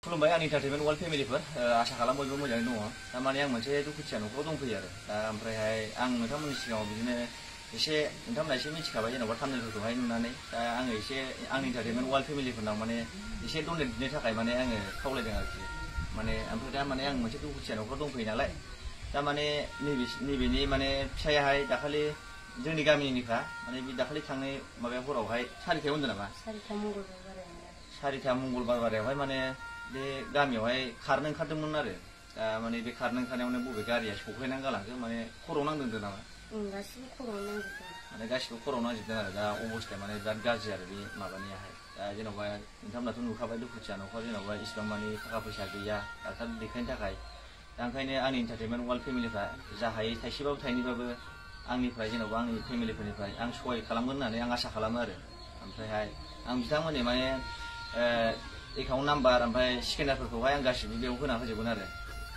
खुलुमबाय आंनि entertainment world फेमिलिफोर आसा खालाम बयबो मोजाङै दङ। थारमाने आं मोनसे दुखुथिया न'खराव दंफैयो आरो दा ओमफ्रायहाय आं नोंथांमोननि सिगाङाव बिदिनो एसे नोंथांमोना एसे मिथिखाबाय जेन'बा थाम्बनेलफोरखौहाय नुनानै दा आङो एसे आंनि एन्टारटेनमेन्ट वर्ल्ड फेमिलिफोरनाव माने एसे डनेट बिनो थाखाय माने आङो खावलायदों आरोखि माने ओमफ्राय दा माने आं मोनसे दुखुथिया न'खराव दंफैयो नालाय दा माने नैबेनि माने फिसायाहाय दाखालि जोंनि गामिनिफ्रा माने बे दाखालि थांनाय माबायाव हरावहाय सारिथायाव उन्दु नामा सारिथा मंगलबार बारायावहाय माने बे गामियावहाय खारनो ओंखारदोंमोन आरो दा माने बे खारनो ओंखारनायावनो बबे गारिया सौफायनानै गालांखो माने खर'आव नांदों नामा गासिबो खर'आव नांजोबदों माने गासिबो खर'आव नांजोबदों आरो दा अबस्थाया माने बिराद गाज्रि आरो बे माबानियाहाय दा जेन'बा नोंथांमोनाथ' नुखाबाय दुखुथिया न'खर जेन'बा इसिबां माने थाखा फैसा गैया डाक्टार देखायनो थाखाय दा ओंखायनो आंनि एन्टारटेनमेन्ट वर्ल्ड फेमिलिफ्रा जा हायो थाइसेबाबो थाइनैबाबो आंनिफ्राय जेन'बा आंनि फेमिलिफोरनिफ्राय आं सहाय खालामगोन होननानै आं आसा खालामो आरो ओमफ्रायहाय आं बिथांमोननि माने एकाउन्ट नाम्बार ओमफ्राय स्केनारफोरखौहाय आं गासिबो बेयाव होना होजोबगोन आरो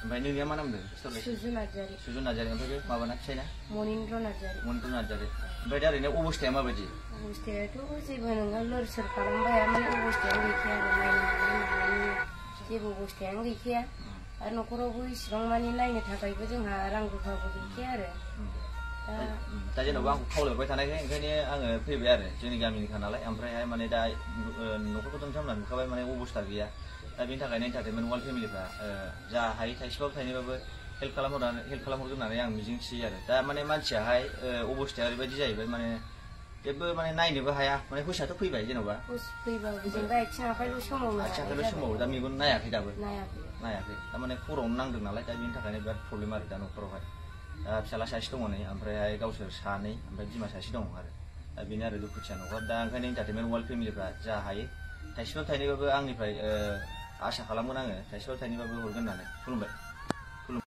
ओमफ्राय नोंनिया मा नाम होनदों सुजु नार्जारि ओमफ्राय बे माबाना फिसायना मनिन्द्र नार्जारि ओमफ्राय दा ओरैनो अबस्थाया माबायदि अबस्थायाथ' जेबो नोङो लोर सोर खालामबाय माने अबस्थायानो गैखाया आरो नायनो हानाय जेबो अबस्थायानो गैखाया आरो न'खरावबो इसिबां माने नायनो थाखायबो जोंहा रां रुफाबो गैखाया आरो दा जेन'बा आंखौ खावलायबाय थानायखाय ओंखायनो आङो फैबाय आरो जोंनि गामिनिखा नालाय ओमफ्रायहाय माने दा न'खरखौथ' नोंथांमोना नुखाबाय माने अबस्था गैया दा बेनि थाखायनो एन्टारटेनमेन्ट वर्ल्ड फेमिलिफ्रा जा हायो थाइसेबाबो थाइनैबाबो हेल्प खालामहरगोन होननानै आं मिजिंथियो आरो दा माने मानसियाहाय अबस्थाया ओरैबायदि जाहैबाय माने जेबो माने नायनोबो हाया माने हुसाथ' फैबाय जेन'बा आथिं आखाइल' सोमावो दा मेगन नायाखै दाबो नायाखै दा माने खर'आवनो नांदों नालाय दा बेनि थाखायनो बिराद प्रब्लेम आरो दा न'खरावहाय दा फिसाला सासे दङ नै ओमफ्रायहाय गावसोर सानै ओमफ्राय बिमा सासे दङ आरो दा बेनो आरो दुखुथिया न'खर दा ओंखायनो एन्टारटेनमेन्ट वर्ल्ड फेमिलिफ्रा जा हायो थाइसेबाबो थाइनैबाबो आंनिफ्राय आसा खालामगोन आङो थाइसेबाबो थाइनैबाबो हरगोन होननानै खुलुमबाय।